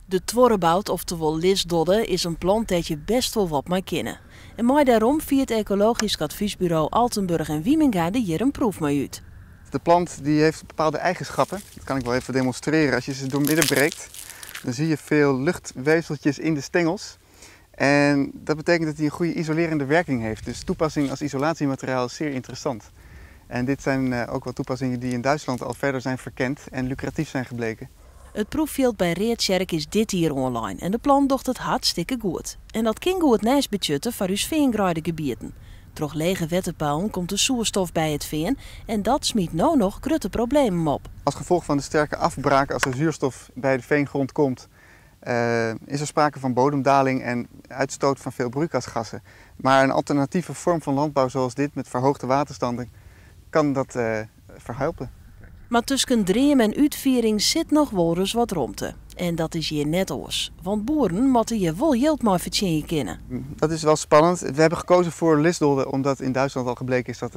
De tuorrebout, oftewol lisdodde, is in plant dêr't je bêst wol wat mei kinne. En mei dêrom fiert ekologysk advysburo Altenburg en Wymenga der hjir in proef mei út. De plant die heeft bepaalde eigenschappen. Dat kan ik wel even demonstreren. Als je ze doormidden breekt, dan zie je veel luchtweefseltjes in de stengels. En dat betekent dat hij een goede isolerende werking heeft. Dus toepassing als isolatiemateriaal is zeer interessant. En dit zijn ook wel toepassingen die in Duitsland al verder zijn verkend en lucratief zijn gebleken. It proeffjild by Readtsjerk is dit jier online en de plant docht it hartstikke goed. En dat kin goed nijs betsjutte foar ús feangreidegebieten. Troch lege wetterpeillen komt de soerstof by it fean en dat smyt no noch grutte problemen op. Als gevolg van de sterke afbraak als er zuurstof bij de veengrond komt, is er sprake van bodemdaling en uitstoot van veel broeikasgassen. Maar een alternatieve vorm van landbouw zoals dit met verhoogde waterstanden kan dat verhelpen. Mar tusken dream en útfiering sit noch wolris wat romte. En dat is hjir net oars. Want boeren moatte hjir wol jild mei fertsjinje kinne. Dat is wel spannend. We hebben gekozen voor lisdodde omdat in Duitsland al gebleken is dat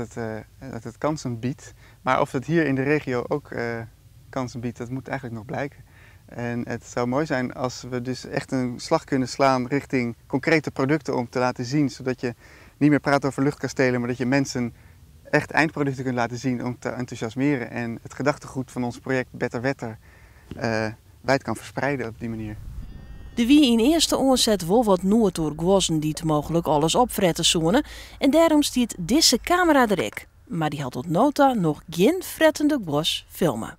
het kansen biedt. Maar of het hier in de regio ook kansen biedt, dat moet eigenlijk nog blijken. En het zou mooi zijn als we dus echt een slag kunnen slaan richting concrete producten om te laten zien. Zodat je niet meer praat over luchtkastelen, maar dat je mensen echt eindproducten kunt laten zien om te enthousiasmeren. En het gedachtegoed van ons project Better Wetter wijd kan verspreiden op die manier. Der wie yn earste oanset wol wat noed oer guozzen dy't mooglik alles opfrette soene en dêrom stiet dizze kamera der ek. Mar dy hat oant no ta noch gjin frettende guos filme.